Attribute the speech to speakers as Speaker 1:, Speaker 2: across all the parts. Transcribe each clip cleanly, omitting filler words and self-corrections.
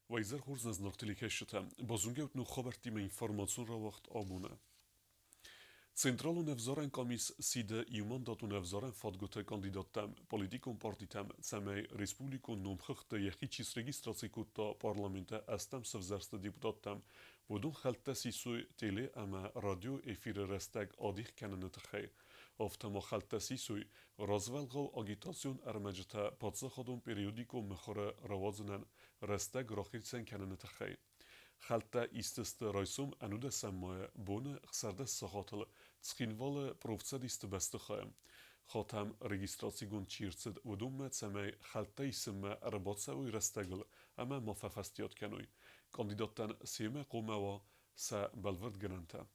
Speaker 1: Уӕ изӕр хорз, нӕ зынаргъ телекӕсджытӕ! Базонгӕ ут ног хабӕрттимӕ информацион рауагъд абоны. Централон ӕвзарӕн къамис сиды иумандатон ӕвзарӕн фадгуыты кандидаттӕм, политикон партитӕм, цӕмӕй республикон номхыгъдты йӕхи чи срегистраци кодта парламенты ӕстӕм сӕвзӕрсты депутаттӕм, уыдон хӕлттӕ сисой теле ӕмӕ радиоэфиры рӕстӕг адих кӕныны тыххӕй. Афтӕ ма хӕлттӕ сисой развӕлгъау агитацион ӕрмӕджытӕ паддзахадон периодикон мыхуыры рауадзынӕн рӕстӕг рахицӕн кӕныны тыххӕй. Хӕлттӕ истысты райсом ӕнудӕсӕм майы боны 16 сахатыл Цхинвалы профцӕдисты бӕстыхайы. Хатӕм регистрацигонд чи рцыд, уыдонмӕ цӕмӕй хӕлттӕ исынмӕ ӕрбацӕуой рӕстӕгыл ӕмӕ ма фӕфӕстиат кӕной. Кандидаттӕн семӕ хъуамӕ уа сӕ бӕлвырдгӕнӕнтӕ.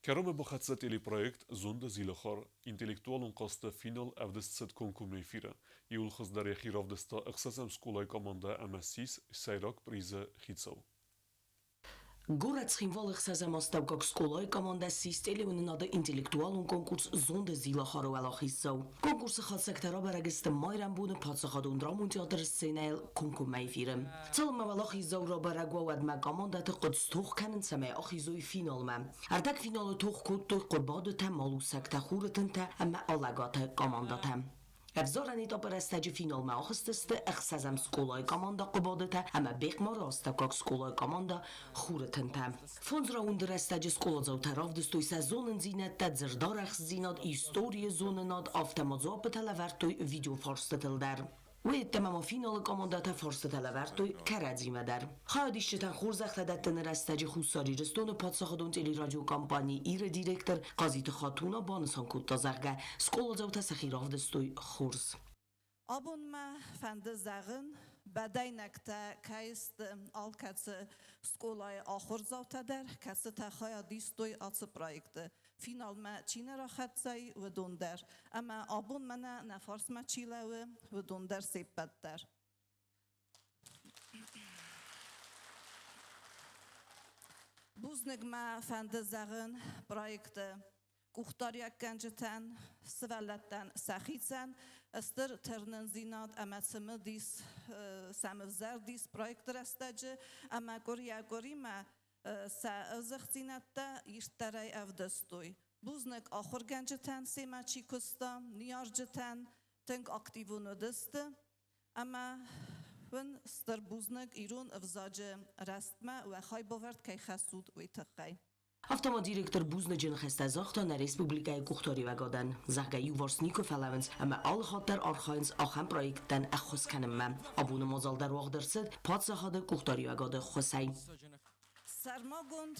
Speaker 1: Кӕронмӕ бахӕццӕ телепроект «Зонды зилахар». Интеллектуалон хъазты финал ӕвдыст цыд комкоммӕ эфиры. Иууыл хуыздӕр йӕхи равдыста ӕхсӕзӕм скъолайы командӕ ӕмӕ ссис сӕйраг призы хицау.
Speaker 2: Горӕт Цхинвалы ӕхсӕзӕм астӕуккаг скъолайы командӕ ссис телеуынынады интеллектуалон конкурс «Зонды зилахар»-ы уӕлахиздзау. Конкурсы хатдзӕгтӕ рабӕрӕг сты майрӕмбоны паддзахадон драмон театры сценӕйыл комкоммӕ эфиры. Цалынмӕ уӕлахиздзау рабӕрӕг уа, уӕдмӕ командӕты хъуыд стох кӕнын, цӕмӕй ахизой финалмӕ. Ӕрдӕгфиналы тох кодтой Хъуыбадытӕ, Малусӕгтӕ, Хуры тынтӕ ӕмӕ Алӕгаты командӕтӕ. Ӕвзарӕн этапы рӕстӕджы финалмӕ ахызтысты ӕхсӕзӕм скъолайы командӕ Хъуыбадытӕ ӕмӕ Бехъмары астӕуккаг скъолайы командӕ Хуры тынтӕ. Фондз раунды рӕстӕджы скъоладзаутӕ равдыстой сӕ зонындзинӕдтӕ, дзырдарӕхстдзинад, историйы зонынад, афтӕ ма дзуаппытӕ лӕвӕрдтой видеофарстытыл дӕр. Уый ӕддӕмӕ ма финалы командӕтӕ фарстытӕ лӕвӕрдтой кӕрӕдзимӕ дӕр. Хайадисджытӕн хорзӕхтӕ дӕттыны рӕстӕджы Хуссар Ирыстоны паддзахадон телерадиокомпани «Ир-ы» директор Хъазиты Хатуна банысан кодта, зӕгъгӕ, скъоладзаутӕ сӕхи равдыстой хорз.
Speaker 3: Абон мӕ фӕнды зӕгъын, бӕдӕйнӕгтӕ кӕй сты алкӕцы скъолайы ахуырдзаутӕ дӕр, кӕцытӕ хайад истой ацы проекты. Финалмӕ чи нӕ рахӕццӕ и, уыдон дӕр. Ӕмӕ абон мӕнӕ нӕ фарсмӕ чи лӕууы, уыдон дӕр се ппӕт дӕр. Бузныг мӕ фӕнды зӕгъын проекты къухдариуӕггӕнджытӕн, сывӕллӕттӕн сӕхицӕн стыр тырнындзинад ӕмӕ цымыдис сӕм ӕвзӕрдис проекты рӕстӕджы ӕмӕ къуырийӕ-къуыримӕ сӕ ӕвзӕгдзинӕдтӕ ирддӕрӕй ӕвдыстой. Бузныг ахуыргӕнджытӕн семӕ чи куыста, ныййарджытӕн тынг активон уыдысты ӕмӕ уын стыр бузныг ирон ӕвзаджы рӕзтмӕ уӕ хайбавӕрд кӕй хӕссут, уый тыххӕй.
Speaker 2: Афтӕ ма директор бузныджы ныхӕстӕ загъта нӕ республикӕйы къухдариуӕгадӕн, зӕгъгӕ, иуварс никуы фӕлӕууынц ӕмӕ алы хатт дӕр архайынц ахӕм проекттӕн ӕххуыс кӕнынмӕ. Абоны мадзал дӕр уагъд ӕрцыд паддзахады къухдариуӕгады ӕххуысӕй.
Speaker 3: Сӕрмагонд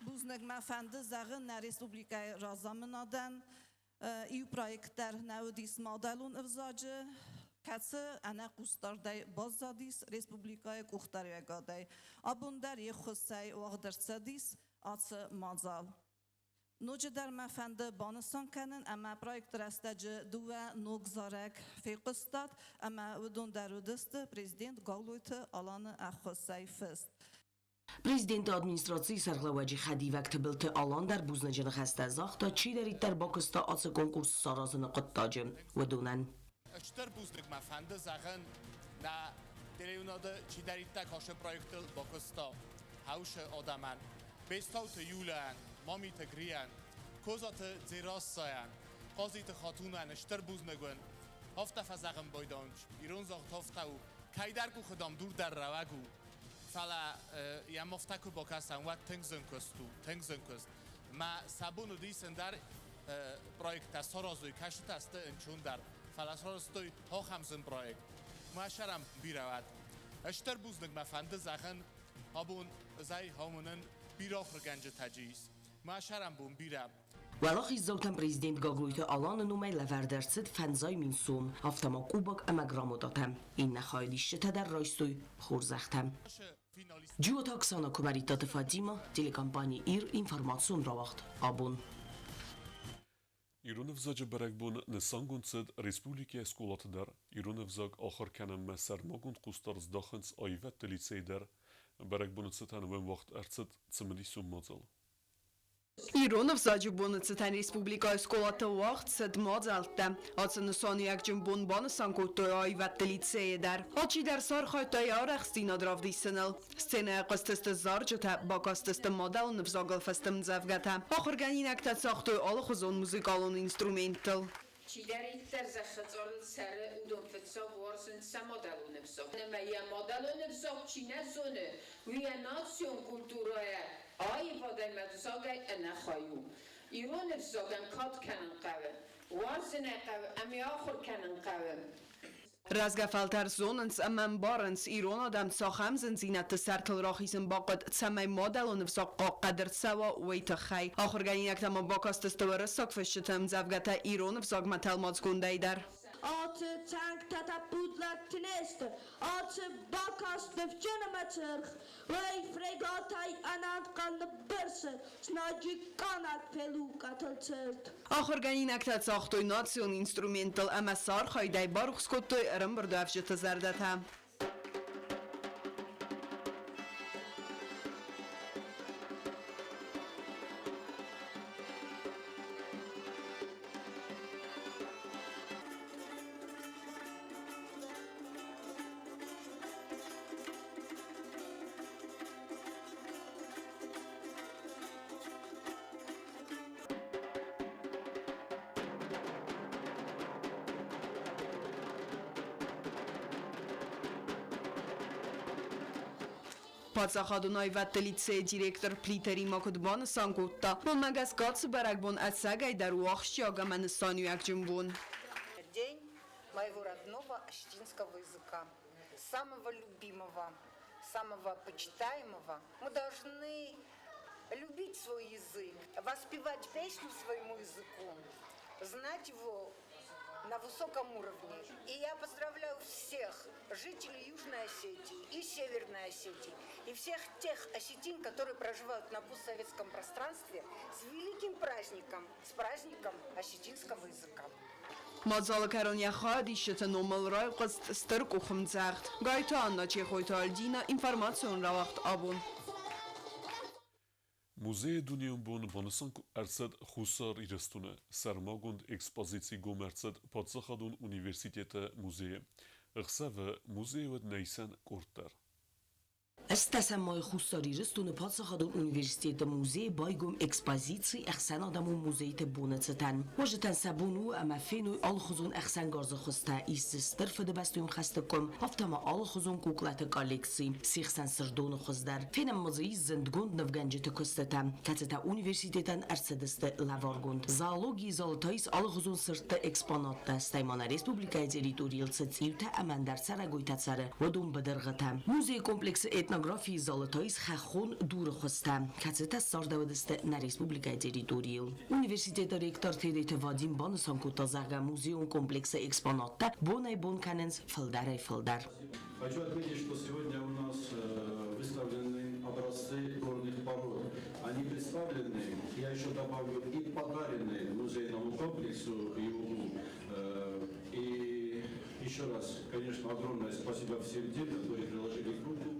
Speaker 3: бузныг мӕ фӕнды зӕгъын нӕ республикӕйы разамынадӕн. Иу проект дӕр нӕ уыдис мадӕлон ӕвзаджы, кӕцы ӕнӕхъусдардӕй баззадис республикӕйы къухдариуӕгадӕй. Абон дӕр йе ххуысӕй уагъд ӕрцыдис ацы мадзал. Ноджыдӕр мӕ фӕнды банысан кӕнын, ӕмӕ проекты рӕстӕджы дыууӕ ног зарӕг фехъуыстат, ӕмӕ уыдон дӕр уыдысты президент Гаглойты Аланы ӕххуысӕй фыст.
Speaker 2: Президенты администрацийы сӕргълӕууӕджы хӕдивӕг Тыбылты Алан дӕр бузныджы ныхӕстӕ загъта, чидӕриддӕр бакуыста ацы конкурс саразыны хъуыддаджы, уыдонӕн.
Speaker 4: Стыр бузныг мӕ фӕнды зӕгъын, нӕ телеуынады чидӕриддӕр кӕсы проектыл бакуыста хӕусы адӕмӕн, Бестауты Юлийӕн, Мамиты Грийӕн, Козаты Дзерассӕйӕн, Хъазиты Хатунӕн стыр бузныг уын. Афтӕ фӕзӕгъын байдӕнч, ирон загъд афтӕ у, кӕйдӕр къухы дам дур дӕр рӕуӕг у. Фӕлӕ йӕм афтӕ куы бакӕсӕм, уӕд тынг зын куыст у, тынг зын куыст. Мӕ сӕ бон уыдис ӕндӕр проекттӕ саразой, кӕсытӕ сты ӕнцондӕр, фӕлӕ сарӕзтой ахӕм зын проект. Мӕ сӕрӕн бирӕ уӕд. Стыр бузныг мӕ фӕнды зӕгъын, абон ӕз амонын бирӕ ахуыргӕнджытӕ ис. Мӕ сӕрӕн бон бирӕ.
Speaker 2: Уӕлахиздзаутӕн президент Гаглойты Аланы номӕй лӕвӕрд ӕрцыд 5 000 сом, афтӕ ма кубок ӕмӕ грамотатӕ. Иннӕ хайадисджытӕ дӕр райстой хорзӕхтӕ. Джиоты Оксана Куымӕридтаты Фатимӕ, телекомпани «Ир» информацион рауагъд «Абон».
Speaker 1: Ирон ӕвзаджы бӕрӕгбон нысангонд цыд республикӕйы скъолаты дӕр. Ирон ӕвзаг ахуыр кӕнынмӕ сӕрмагонд хъусдард здахынц аивӕдты лицейы дӕр. Бӕрӕгбоны цытӕн уӕм уагъд ӕрцыд цымыдисон мадзал.
Speaker 5: Ирон ӕвзаджы боны цытӕн республикӕйы скъолаты уагъд цыд мадзӕлттӕ. Ацы нысаниуӕгджын бон банысан кодтой аивӕдты лицейы дӕр. Алчидӕр сӕ архайдта йӕ арӕхстдзинад равдисыныл. Сценӕйы хъуыстысты зарджытӕ, бакастысты мадӕлон ӕвзагыл фыст ӕмдзӕвгӕтӕ. Ахуыргӕнинӕгтӕ цагътой алыхуызон музыкалон инструменттыл.
Speaker 6: Чидӕриддӕр зӕххы цъарыл цӕры, уыдон фыццаг уарзынц сӕ мадӕлон ӕвзаг. Ӕмӕ йӕ мадӕлон ӕвзаг чи нӕ зоны, уый йӕ национ культурӕйӕ, аивад ӕмӕ ӕвзагӕй ӕнӕхай у. Ирон ӕвзагӕн кад кӕнын хъӕуы, уарзын ӕй хъӕуы ӕмӕ йӕ ахуыр кӕнын хъӕуы.
Speaker 5: Рӕзгӕ фӕлтӕр зонынц ӕмӕ ӕмбарынц, ирон адӕм цахӕм зындзинӕдты сӕртыл рахизын бахъуыд, цӕмӕй мадӕлон ӕвзаг хъахъхъӕд ӕрцӕуа, уый тыххӕй. Ахуыргӕнинӕгтӕ ма бакастысты уырыссаг фысджыты ӕмдзӕвгӕтӕ ирон ӕвзагмӕ тӕлмацгондӕй дӕр.
Speaker 7: Ацы цӕнгтӕ тӕппудлӕгты не сты, ацы бакаст нывджын ӕмӕ цыргъ. Уый фрегатӕй ӕнӕнхъӕл ныббырсы, знаджы къанаг фелукъатыл цырд.
Speaker 5: Ахуыргӕнинӕгтӕ цагътой национ инструменттыл ӕмӕ сӕ архайдӕй барухс кодтой ӕрӕмбырдуӕвджыты зӕрдӕтӕ. Паддзахадон аивӕдты лицейы директор Плиты Римма куыд банысан кодта, уымӕ гӕсгӕ ацы бӕрӕгбон ӕцӕгӕйдӕр у ахсджиаг ӕмӕ нысаниуӕгджын бон.
Speaker 8: День моего родного осетинского языка, самого любимого, самого почитаемого. Мы должны любить свой язык, воспевать песню своему языку, знать его на высоком уровне. И я поздравляю всех жителей Южной Осетии и Северной Осетии, и всех тех осетин, которые проживают на постсоветском пространстве, с великим праздником, с праздником осетинского языка.
Speaker 5: Мадзалы кӕрон йӕ хайадисджыты номыл райхъуыст стыр къухмдзӕгъд. Гайты Анна, Чехойты Альдина, информацион рауагъд абон.
Speaker 1: Музейы дунеон бон банысан ӕрцыд Хуссар Ирыстоны. Сӕрмагонд экспозици гом ӕрцыд Паддзахадон университеты музейы. Ӕхсӕвы музейы уыд нӕисӕн къорд дӕр.
Speaker 2: 18 майы Хуссар Ирыстоны паддзахадон университеты музейы байгом экспозици ӕхсӕнадӕмон музейты боны цытӕн. Уазджытӕн сӕ бон у ӕмӕ феной алыхуызон ӕхсӕнгарзы хуызтӕ, ис дзы Стыр Фыдыбӕстӕйон хӕсты къуым, афтӕ ма алыхуызон куклаты коллекци, се хсӕн Сырдоны хуыз дӕр. Фенӕм ма дзы ис зындгонд нывгӕнджыты куыстытӕ, кӕцытӕ университетӕн ӕрцыдысты лӕваргонд. Зоологийы залы та ис алыхуызон сырдты экспонаттӕ, стӕй ма нӕ республикӕйы территорийыл цы цъиутӕ ӕмӕ ӕндӕр цӕрӕгойтӕ цӕры, уыдон быдыргъытӕ. Музейы комплексы этнографийы залы та ис хӕххон дуры хуызтӕ, кӕцытӕ ссардӕуыдысты нӕ республикӕйы территорийыл. Университеты ректор Тедеты Вадим банысан кодта, зӕгъгӕ, музейон комплексы экспонаттӕ бонӕй-бон кӕнынц фылдӕрӕй-фылдӕр.
Speaker 9: Хочу отметить, что сегодня у нас выставлены образцы горных пород. Они представлены, я еще добавлю, и подарены музейному комплексу ЮГУ. И еще раз, конечно, огромное спасибо всем тем, которые приложили руку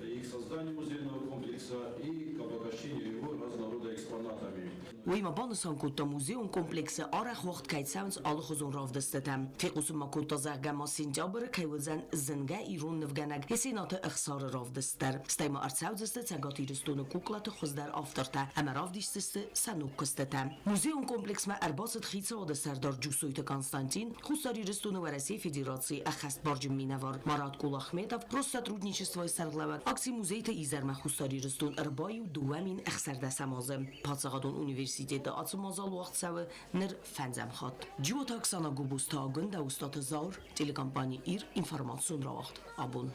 Speaker 9: и к созданию музейного комплекса, и к обогащению его разного рода экспонатами.
Speaker 2: Уый ма банысан кодта, музейон комплексы арӕх уагъд кӕй цӕуынц алыхуызон равдыстытӕ. Фехъусын ма кодта, зӕгъгӕ ма сентябры кӕй уыдзӕн зынгӕ ирон нывгӕнӕг Есенаты Ӕхсары равдыст дӕр. Стӕй ма ӕрцӕудзысты Цӕгат Ирыстоны куклаты хуыздӕр автортӕ ӕмӕ равдисдзысты сӕ ног куыстытӕ. Музейон комплексмӕ ӕрбацыд хицауады сӕрдар Джусойты Константин, Хуссар Ирыстоны Уӕрӕсейы Федерацийы ӕххӕстбарджын минӕвар Марат Кулахметов, Россотрудничествойы сӕргълӕууӕг, акци музейты изӕрмӕ Хуссар Ирыстон ӕрбаиу 2016 азы. Паддзахадон университеты ацы мадзал уагъд цӕуы ныр фӕндзӕм хатт. Джиоты Оксана Губузты Агуындӕ, Устаты Зауыр, телекомпани Ир, информацион рауагъд абон.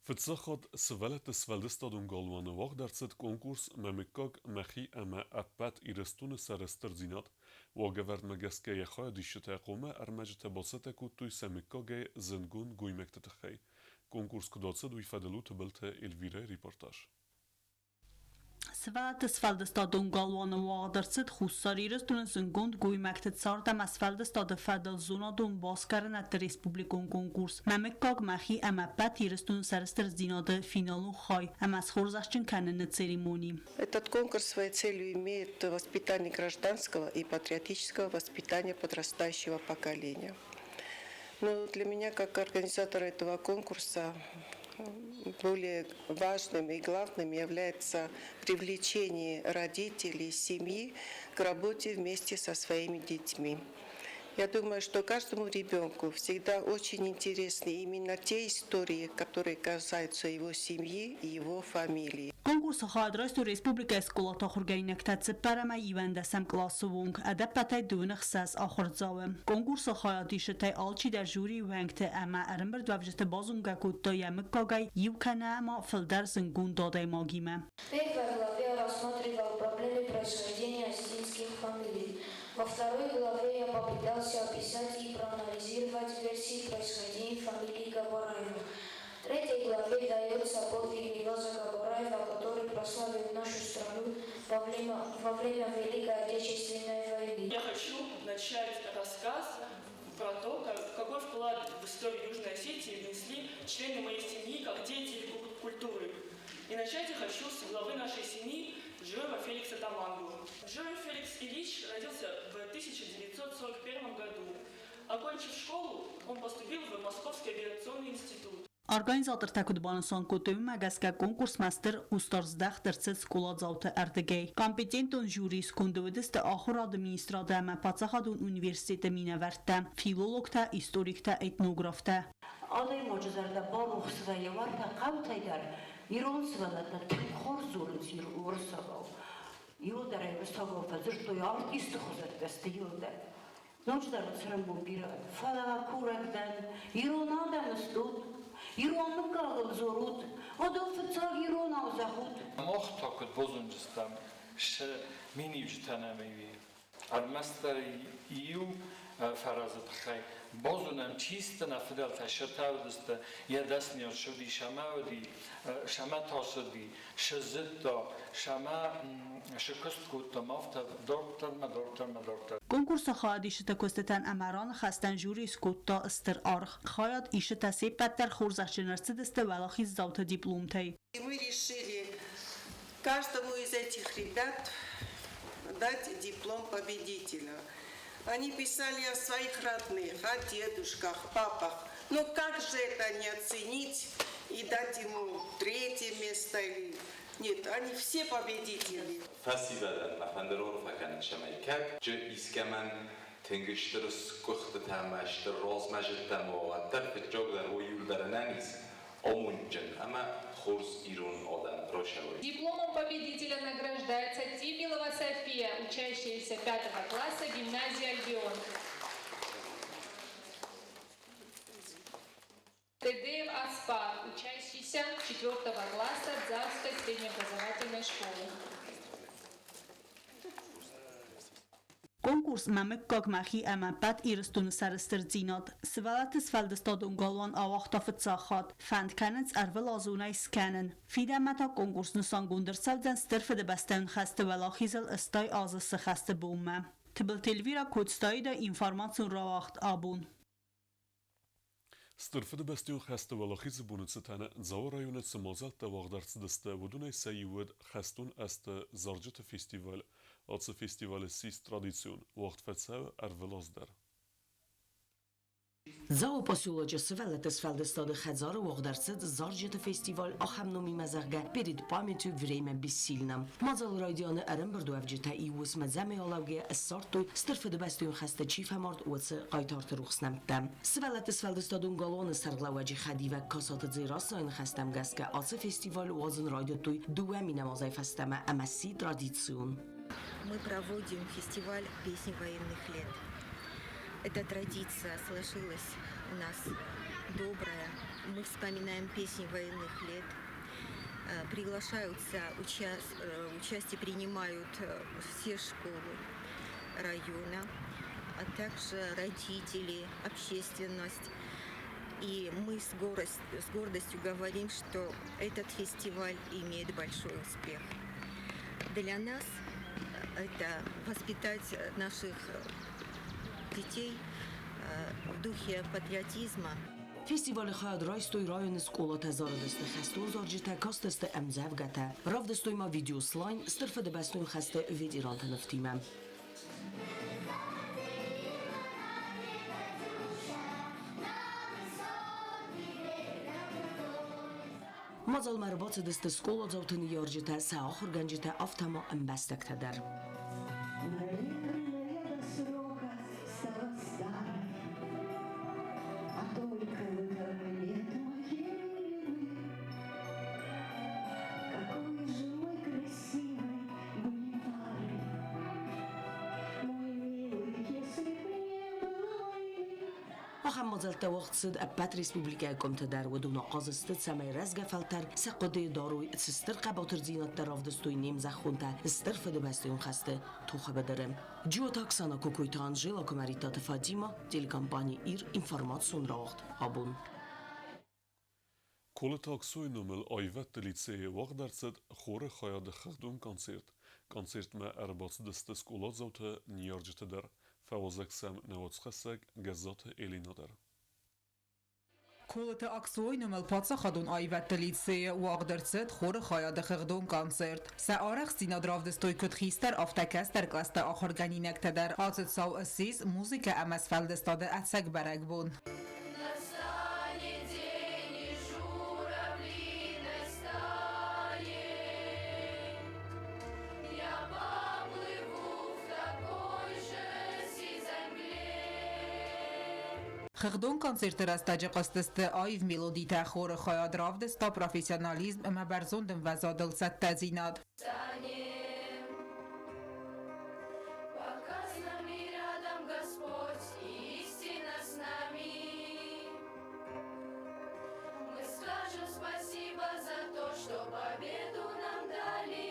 Speaker 1: Фыццаг хатт сывӕллӕтты сфӕлдыстадон галуаны уагъд ӕрцыд конкурс Мӕ мыггаг, мӕхи ӕмӕ ӕппӕт Ирыстоны сӕрыстырдзинад. Уагӕвӕрдмӕ гӕсгӕ йӕ хайадисджытӕ хъуамӕ ӕрмӕджытӕ бацӕттӕ кодтой сӕ мыггагӕй зындгонд гоймӕгты тыххӕй. Конкурс куыд ацыд, уый фӕдыл у Тыбылты Эльвирӕйы репортаж.
Speaker 10: Сывӕллӕтты сфӕлдыстадон галуаны уагъд ӕрцыд Хуссар Ирыстоны зындгонд гоймӕгты цард ӕмӕ сфӕлдыстады фӕдыл зонадон басгарынӕдты республикон конкурс «Мӕ мыггаг мӕхи ӕмӕ ӕппӕт Ирыстоны сӕрыстырдзинады» финалон хай ӕмӕ схорзӕхджын кӕныны церемони.
Speaker 11: Этот конкурс своей целью имеет воспитание гражданского и патриотического воспитания подрастающего поколения. Но для меня, как организатора этого конкурса, более важным и главным является привлечение родителей, семьи к работе вместе со своими детьми. Я думаю, что каждому ребенку всегда очень интересны именно те истории, которые касаются его семьи и его фамилии.
Speaker 10: Конкурсы хайад райстой республикӕйы скъолаты ахуыргӕнинӕгтӕ цыппар ӕмӕ иуӕндӕсӕм къласы онг, ӕдӕппӕтӕй дыууын ӕхсӕз ахуырдзауы. Конкурсы хайадисджытӕй алчидӕр жюрийы уӕнгты ӕмӕ ӕрӕмбырдуӕвджыты базонгӕ кодта йӕ мыггагӕй иу кӕнӕ ма фылдӕр зындгонд адӕймагимӕ.
Speaker 12: В первой главе рассматривал проблемы происхождения осетинских фамилий. Во второй главе я попытался описать и проанализировать версии происхождения фамилии Габараева. В третьей главе дается подвиг Реваза Габараева, который прославил нашу страну во время Великой Отечественной войны.
Speaker 13: Я хочу начать рассказ про то, какой вклад в историю Южной Осетии внесли члены моей семьи как деятели культуры. И начать я хочу с главы нашей семьи Джиоева Феликса Тамангу. Джиоев Феликс Ильич родился в 1941 году. Окончив школу, он поступил в Московский авиационный институт.
Speaker 10: Организатортӕ куыд банысан кодтой, уымӕ гӕсгӕ конкурсмӕ стыр хъусдард ӕрцыд скъоладзауты ӕрдыгӕй. Компетентон жюрийы сконды уыдысты ахуырады министрады ӕмӕ паддзахадон университеты минӕвӕрттӕ, филологтӕ, историктӕ, этнографтӕ.
Speaker 14: Адӕймаджы зӕрдӕ барухс вӕййы уартӕ хъӕутӕй дӕр ирон сывӕллӕттӕ тынг хорз дзурынц уырыссагау. Иуылдӕр ӕй уырыссагау фӕдзырдтой, артисты хуызӕттӕ сты иуылдӕр. Ноджыдӕр цӕрӕнбон бирӕ, фӕлӕ курӕг дӕн, ирон адӕм стут, ирон мыггагыл дзурут, уӕд фыццаг иронау зӕгъут.
Speaker 15: Мах та куыд базондзыстӕм сӕ миниуджытӕ нӕм ӕви ӕрмӕстдӕр иу фӕрӕзы тыххӕй базонӕм, чи сты нӕ фыдӕлтӕ, сӕ уыдысты, йӕ дӕсныйад цы уыди, сӕмӕ уыди, сӕмӕ тасыди, шы зыдта, сӕмӕ шы куыст кодта, афтӕ дарддӕрмӕ, дарддӕрмӕ, дарддӕр.
Speaker 10: Конкурсы хайадисджыты куыстытӕн ӕмӕ раныхӕстӕн жюри скодта стыр аргъ. Хайадисджытӕ се ппӕт дӕр хорзӕхджын ӕрцыдысты уӕлахиздзауты дипломтӕй.
Speaker 11: И мы решили каждому из этих ребят дать диплом победителя. Они писали о своих родных, о дедушках, папах. Но как же это не оценить и дать ему третье место или... Нет, они все победители.
Speaker 16: Фӕсивӕдӕн мӕ фӕнды раарфӕ кӕнын, цӕмӕй кӕд искӕмӕн тынг стыр сгуыхтытӕ ӕмӕ стыр размӕзыдтӕ ма уӕддӕр фыццагдӕр уой иуылдӕр ӕнӕниз, амондджын ӕмӕ хорз ирон адӕм рацӕуой.
Speaker 17: Дипломом победителя награждается Тибилова София, учащаяся пятого класса гимназии «Альбион». Тедеев Аспар, учащийся четвертого класса Дзауской среднеобразовательной школы.
Speaker 10: Конкурс «Мӕ мыггаг мӕхи ӕмӕ ӕппӕт Ирыстоны сӕрыстырдзинад» сывӕллӕтты сфӕлдыстадон галуан ауагъта фыццаг хатт. Фӕнд кӕнынц ӕрвылазонӕй скӕнын. Фидӕнмӕ та конкурс нысангонд ӕрцӕудзӕн Стыр Фыдыбӕстӕйон хӕсты уӕлахизыл 80 азы сыхӕсты бонмӕ. Тыбылты Эльвира, Коцты Аида, информацион рауагъд «Абон».
Speaker 1: Стыр Фыдыбӕстӕйон хӕсты уӕлахизы боны цытӕн Дзауы районы цы мадзӕлттӕ уагъд ӕрцыдысты, уыдонӕй сӕ иу уыд хӕстон азты зарджыты фестиваль. Ацы фестиваль ссис традицион, уагъд фӕцӕуы ӕрвылаз дӕр.
Speaker 2: Дзауы поселочы сывӕллӕтты сфӕлдыстады хӕдзары уагъд ӕрцыд зарджыты фестиваль ахӕм номимӕ, зӕгъгӕ, «Перед памятью время бессильно». Мадзалы райдианы ӕрӕмбырдуӕвджытӕ иу уысмӕ ӕдзӕмӕй алӕугӕйӕ ссардтой, Стыр Фыдыбӕстӕйон хӕсты чи фӕмард, уыцы хъайтарты рухс нӕмттӕ. Сывӕллӕтты сфӕлдыстадон галуаны сӕргълӕууӕджы хӕдивӕг Касаты Дзерассӕйы ныхӕстӕм гӕсгӕ ацы фестиваль уадзын райдыдтой 2000 азӕй фӕстӕмӕ ӕмӕ сси традицион.
Speaker 18: Мы проводим фестиваль песни военных лет. Эта традиция сложилась у нас добрая. Мы вспоминаем песни военных лет. Приглашаются, участие принимают все школы района, а также родители, общественность. И мы с гордостью говорим, что этот фестиваль имеет большой успех. Для нас это воспитать наших детей в духе патриотизма.
Speaker 2: Фестивалы хайад райстой районы скъолатӕ, зарыдысты хӕстон зарджытӕ, кастысты ӕмдзӕвгӕтӕ, равдыстой ма видеослайн Стыр Фыдыбӕстон хӕсты ветеранты нывтимӕ. Мадзалмӕ ӕрбацыдысты скъоладзауты ныййарджытӕ, сӕ ахуыргӕнджытӕ, афтӕ ма ӕмбӕстӕгтӕ дӕр.
Speaker 19: Наверное, до срока стала старой, а только лет моей вины. Какой же мы красивой были парой, мой милый, если б не было войны.
Speaker 2: Ахӕм мадзӕлттӕ уагъд цыд ӕппӕт республикӕйы къуымты дӕр. Уыдон ахъаз сты, цӕмӕй рӕзгӕ фӕлтӕр сӕ хъуыдыйы дарой, цы стыр хъӕбатырдзинӕдтӕ равдыстой не мзӕххонтӕ Стыр Фыдыбӕстӕйон хӕсты тохы быдыры. Джиоты Оксана, Кокойты Анжела, Куымӕридтаты Фатимӕ, телекомпани Ир, информацион рауагъд абон.
Speaker 1: Колыты Аксойы номыл аивӕдты лицейы уагъд ӕрцыд хоры хайады хыгъдон концерт. Концертмӕ ӕрбацыдысты скъоладзауты ныййарджытӕ дӕр. Фӕуазӕг сӕм нӕ уацхӕссӕг Гӕззаты Элина дӕр.
Speaker 20: Колыты Аксойы номыл паддзахадон аивӕдты лицейы уагъд ӕрцыд хоры хайады хыгъдон концерт. Сӕ арӕхстдзинад равдыстой куыд хистӕр, афтӕ кӕстӕр кълӕсты ахуыргӕнинӕгтӕ дӕр. Ацы цау ссис музыкӕ ӕмӕ сфӕлдыстады ӕцӕг бӕрӕгбон.
Speaker 21: Настанет день, и журавлиной стаей я поплыву в такой же сизой мгле.
Speaker 20: Хыгъдон концерты рӕстӕджы хъуыстысты аив мелодитӕ, хоры хайад равдыста профессионализм ӕмӕ бӕрзонд ӕмвӕзадыл цӕттӕдзинад.
Speaker 21: Станем, пока с нами рядом Господь и истина с нами. Мы скажем спасибо за то, что победу нам дали.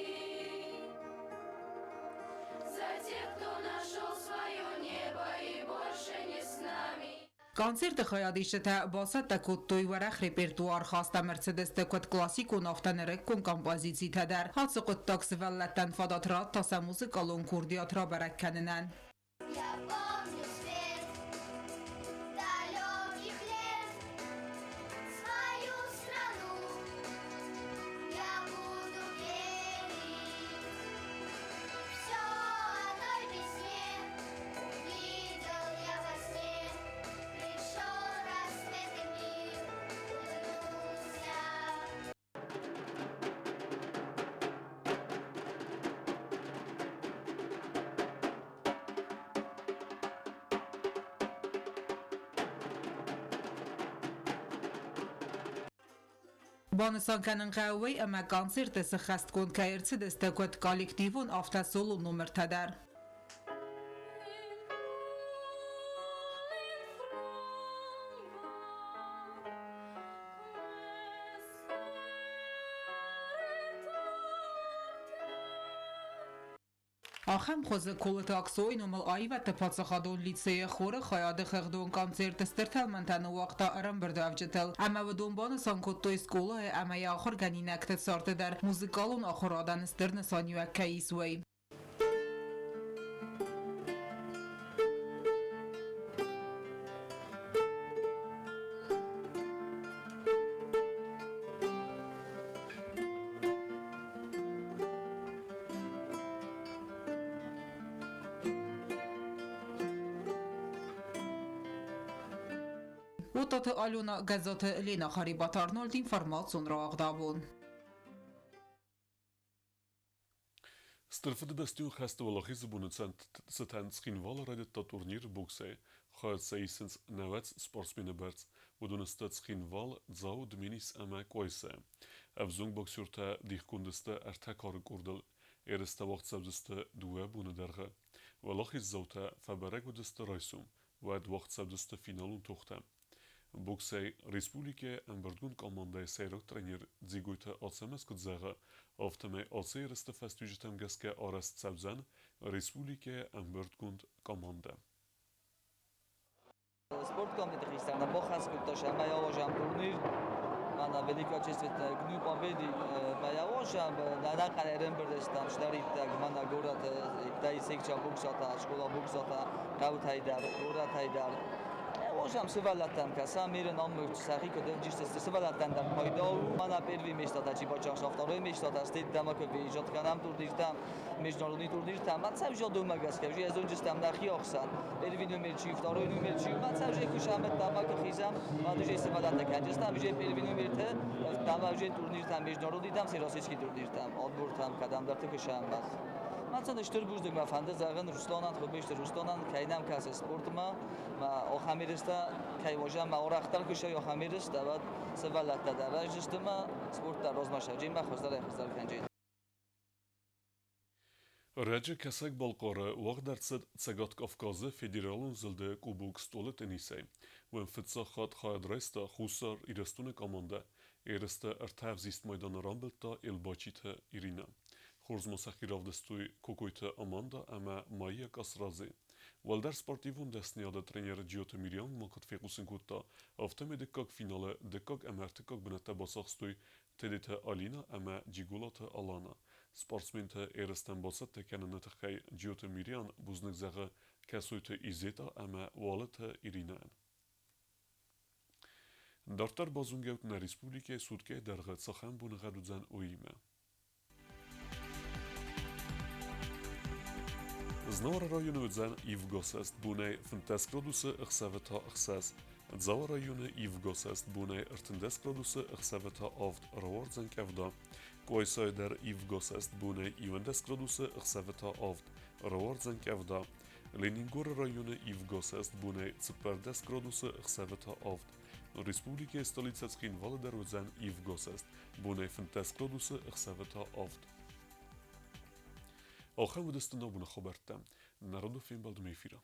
Speaker 21: За тех, кто нашел свое небо и больше не с нами.
Speaker 20: Концерты хайадисджытӕ бацӕттӕ кодтой уӕрӕх репертуар, хаст ӕм ӕрцыдысты куыд классикон, афтӕ нырыккон композицитӕ дӕр. Ацы хъуыддаг сывӕллӕттӕн фадат радта сӕ музыкалон курдиат рабӕрӕг кӕнынӕн.
Speaker 21: Я помню свет далеких лет, свою страну. Я буду верить все одной весне. Видел я во сне, пришел рассвет и мир улыбнулся.
Speaker 20: Банысан кӕнын хъӕуы уый, ӕмӕ концерты сыххӕстгонд кӕй ӕрцыдысты куыд коллективон, афтӕ солон номыртӕ дӕр. Ахӕм хуызы Колыты Аксойы номыл аивӕдты паддзахадон лицейы хоры хайады хыгъдон концерт стыр тӕлмӕнтӕ ныууагъта ӕрӕмбырдуӕвджытыл, ӕмӕ уыдон банысан кодтой скъолайы ӕмӕ йӕ ахуыргӕнинӕгты царды дӕр музыкалон ахуырадӕн стыр нысаниуӕг кӕй ис, уый. Уататы Алена, Гӕззаты Лена, Харибаты Арнольд, информацион рауагъдабон.
Speaker 1: Стыр Фыдыбӕстӕйон хӕсты Уӕлахизы боны цытӕн Цхинвалы райдыдта турнир боксӕй. Хайад сӕ исынц 90 спортсмены бӕрц. Уыдон сты Цхинвал, Дзау, Дменис ӕмӕ Къуайса. Ӕвзонг боксертӕ дихгонд сты ӕртӕ кары къордыл. Ерыстӕ уагъд цӕудзысты дыууӕ боны дӕргъы. Уӕлахиздзаутӕ фӕбӕрӕг уыдысты райсом, уӕд уагъд цӕудзысты финалон тохтӕ. Боксӕй республикӕйы ӕмбырдгонд командӕйы сӕйраг тренер Дзигойты Ацӕмӕз куыд зӕгъы, афтӕмӕй ацы ерысты фӕстиуджытӕм гӕсгӕ арӕзт цӕудзӕн республикӕйы ӕмбырдгонд командӕ.
Speaker 22: Спорткомитеты хистӕр нӕ бахӕс кодта, цӕмӕй ауазӕм турнир.
Speaker 3: Мӕнӕ Великой Отечественной Дню Победы ма явожам, ӕнӕхъӕн ӕрӕмбырд стӕм чидӕриддӕр мӕнӕ горӕты Таисекча боксата, скъола боксата, хъӕутӕй дӕр, горӕтӕй дӕр. Явожам сывӕллӕттӕм кӕсӕм, Иры нам сӕхи куыд ӕвдисдзысты, сывӕллӕттӕн дӕр пайда у. Мӕнӕ первый местата чи бачахса, второй местата, стӕй куы выезжать кӕнӕм турниртӕм, международный турниртӕм, ма цӕвза домӕ гӕсгӕ, уже ӕзонджыстӕм нӕхи ӕхсӕн. Первый номер чи, второй номер чи, ма цӕвза кусӕм, ӕддӕмӕ куы хизӕм, ма уже сывӕллӕттӕ кӕнджыстӕм, уже первый номертӕ, ӕддӕмӕ уже турниртӕм, международныйтӕм, всероссийский турниртӕм, отбортӕм, кӕдӕмдӕрты кусӕм. Мацан стыр бузныг мӕ фӕнды зӕгъын Русланӕн, Хуыбежты Русланӕн, кӕй нӕм кӕсы спортмӕ, ма ахӕм ерыстӕ кӕй уазӕм, ма арӕхдӕр куысой ахӕм ерыстӕ, уӕд сывӕллӕттӕ дӕр райсдзысты ӕмӕ спорт дӕр размӕ сӕвджын ӕмӕ хуыздӕрӕй-хуыздӕр кӕнджын.
Speaker 1: Ӕрӕджы Кӕсӕг-Балхъары уагъд ӕрцыд Цӕгат Кавказы федералон зылды Кубок стъолы теннисӕй. Уым фыццаг хатт хайад райста Хуссар Ирыстоны командӕ. Ерысты ӕртӕ ӕвзист майданы рамбылдта Елбачиты Иринӕ. Хорз ма сӕхи равдыстой Кокойты Аманда ӕмӕ Майя Касрадзе. Уӕлдӕр спортивон дӕсныйады тренер Джиоты Мириан ма куыд фехъусын кодта, афтӕмӕй дыккаг финалы дыккаг ӕмӕ ӕртыккаг бынӕттӕ бацахстой Тедеты Алина ӕмӕ Джиголаты Алана. Спортсментӕ ерыстӕм бацӕттӕ кӕныны тыххӕй Джиоты Мириан бузныг зӕгъы Кӕсойты Изетӕ ӕмӕ Уалыты Иринӕйӕн. Дарддӕр базонгӕут нӕ республикӕйы суткӕйы дӕргъы цахӕм боныгъӕд уыдзӕн, уыимӕ. Знауыры районы уыдзӕн ивгӕсӕст бонӕй 15 градусы, ӕхсӕвы та 6. Дзауы районы ивгӕсӕст бонӕй 13 градусы, ӕхсӕвы та 7 рауардзӕн къӕвда. Къуайсайы дӕр ивгӕсӕст бонӕй 11 градусы, ӕхсӕвы та 7 рауардзӕн къӕвда. Ленингоры районы ивгӕсӕст бонӕй 14 градусы, ӕхсӕвы та 7. Республикӕйы столицӕ Цхинвалы дӕр уыдзӕн ивгӕсӕст бонӕй 15 градусы, ӕхсӕвы та 7. Ахӕм уыдысты нӕ боны хабӕрттӕ. Народу фембӕлдмӕ эфиры.